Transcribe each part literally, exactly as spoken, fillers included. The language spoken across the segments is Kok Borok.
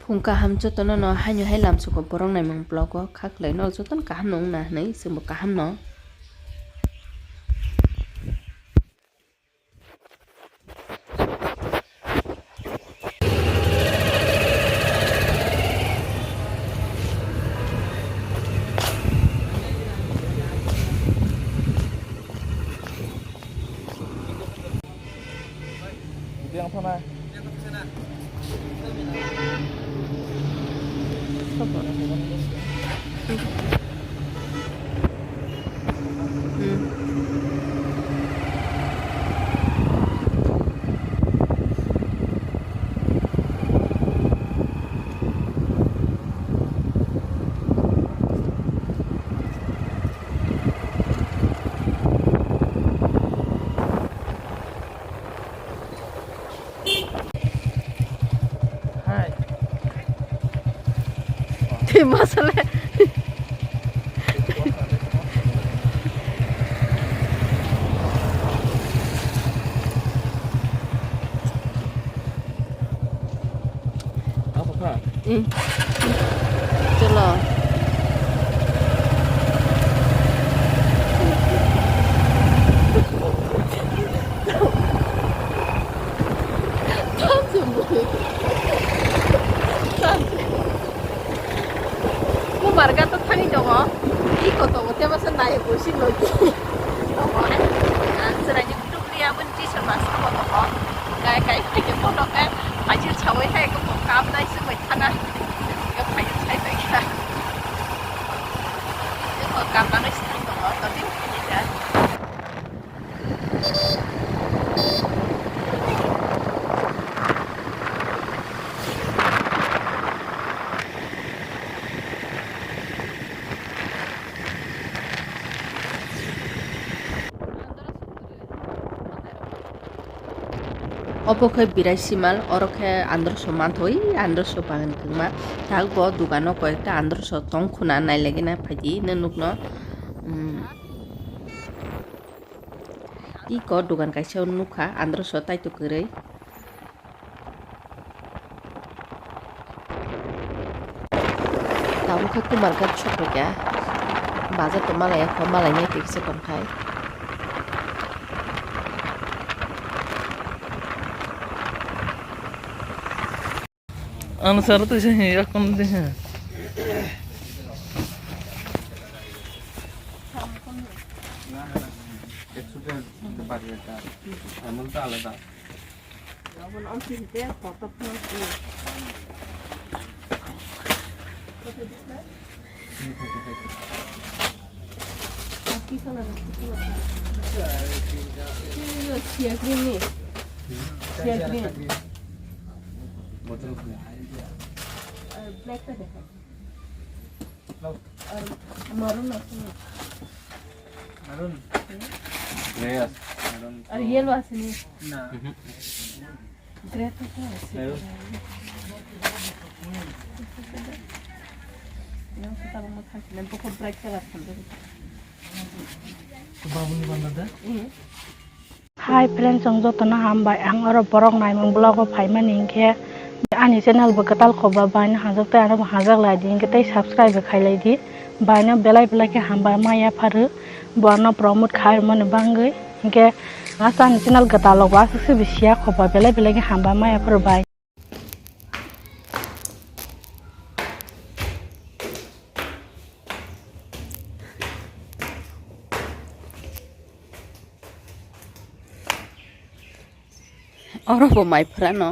Phung kaham jotono no haino hai lamsugo borok naimung vlog o kha khwlai no jotono kaham no wngna hinwi chwngbo kaham no. Twi masale. Abo kha? Hmm. Chwla. Kumarga to thani tongo, iko tongo, tebo se nai bo si logi. Tongo, ang chwraini kutuk ri aboni t-shirt ba samo tongo. Kai kai kai ke photo ke phaichil chawi hai ko kap nai se bai thana. Ke phaichil chai bai kha. Ko kap nai se tongo, to din ni ja. Obo khe Birai Simal, oro khe androso manthoi, androso bagan kwma. Tabuk bo dogano koyekta androso tong khuna, nailagina phaidi nw nukno. Umm, iko dogan kaisa nukha, androso taitok kwrwi. Tabuk khe Kumarghat sokphaikha, bazar to malaiya kho, malainai twi kisa tongthai. Ano saro to se yakon de. একশো টাকা দিতে পারি এটা, এমন তো আলাদা। Sea green ni. Sea green. Bottle green. আর black টা দেখা। আর maroon আছে না? Maroon? Grey আছে। Maroon আর তো yellow আছে নি? না। Grey তো আছে। Maroon? Yang kita mau kasih, nanti kau bright color kan tadi. Babuni banda da? Iya. Hi friends, chwng jotono hambai. Ang oro borok naimung vlog o phaimani hinkhe ani channel bo kwtal khobba baino hajak tei ano bo hajak lai di, hinkhe tei subscribe bo khai lai di. Baino belai belai khe hambai ma yapharu, bo ano promote khai rwmani bagwi. Hinkhe aswk ani channel kwtal o bo aswk se bo siya khobba, belai belai khe hambai ma yapharu bai. Oro bo mai phrano,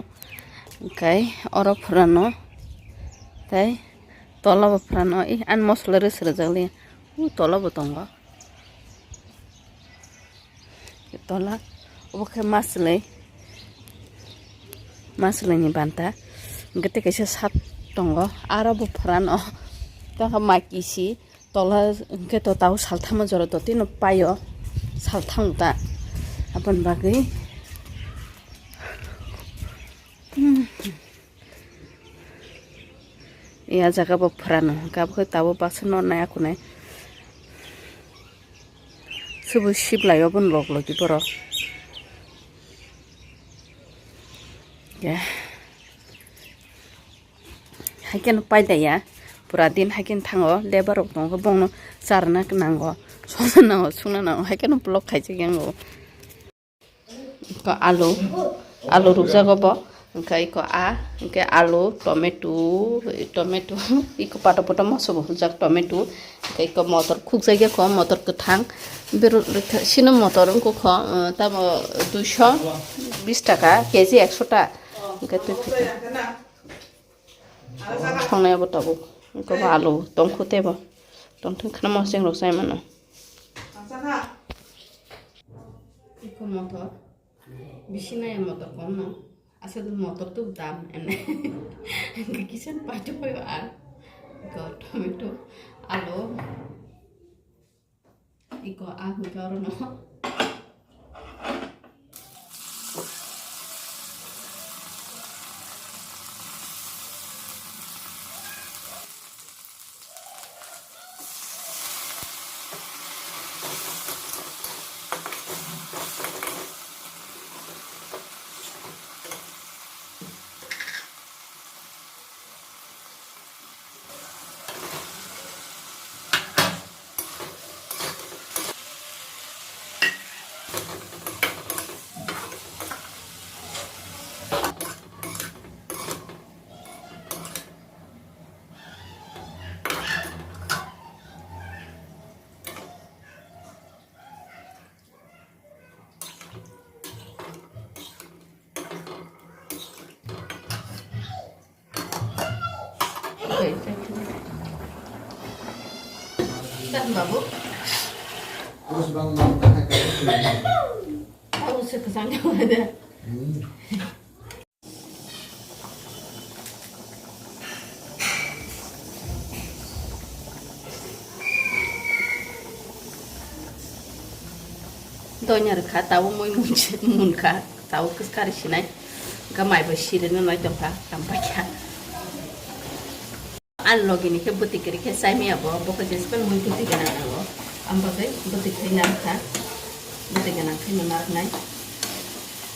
okai oro phrano, tei tola bo phrano, ih, ani mosola rw srwjak le, u tola bo tongo. Tola, obo khe maslai, maslai ni banta, hwnkhe tei kaisa sat tongo, aro bo phrano, tei mai kisi. Tola hwnkhe to tabuk saltham o jora to tino paio, saltham ta aboni bagwi. Hmm. Ya jaga bo phrano hwnkhe abo khe tabuk baksa no nai akunai. Subu siblai obo lok logi borok. Ya. Haikhe no paidaya, pura din haikhe no thango, lebar rok tongo, bongno charna nango, songna nango, sungna nango, haikhe no block khaijak yango. Iko alu, alu rukjago bo, hwnkhe iko a, hwnkhe alu, tomato, tomato, iko pato poto moso bo hujak tomato, hwnkhe iko motor khukjak ya kho, motor kwthang, beruk sino motor wngkha kho, tamo duiso bis taka, K G ekso ta, hwnkhe twi phai. Thongnai abo tabuk. Iko bo alu tongkhu tebo. Tongthung kheno moseng rok sai mano. Iko motor. Bisi nai motor kom no. Aswk motor tu dam ene. Kisa paito paio ar. Iko tomato, alu. Iko ah hwnkhe oro no. Babu. Babu se kesana ada. Donya rwkha, tabuk mui munkha, tabuk kari sinai. Hwnkhe mai bai sirino nai tongkha, kampaikha. Ani logini khe bwtwi kwrwi khe chai maya bo, bo khe jespan mui bwtwi gwnang nango. Ang bagwi bwtwi khe narwkha, bwtwi gwnang khe narwknai.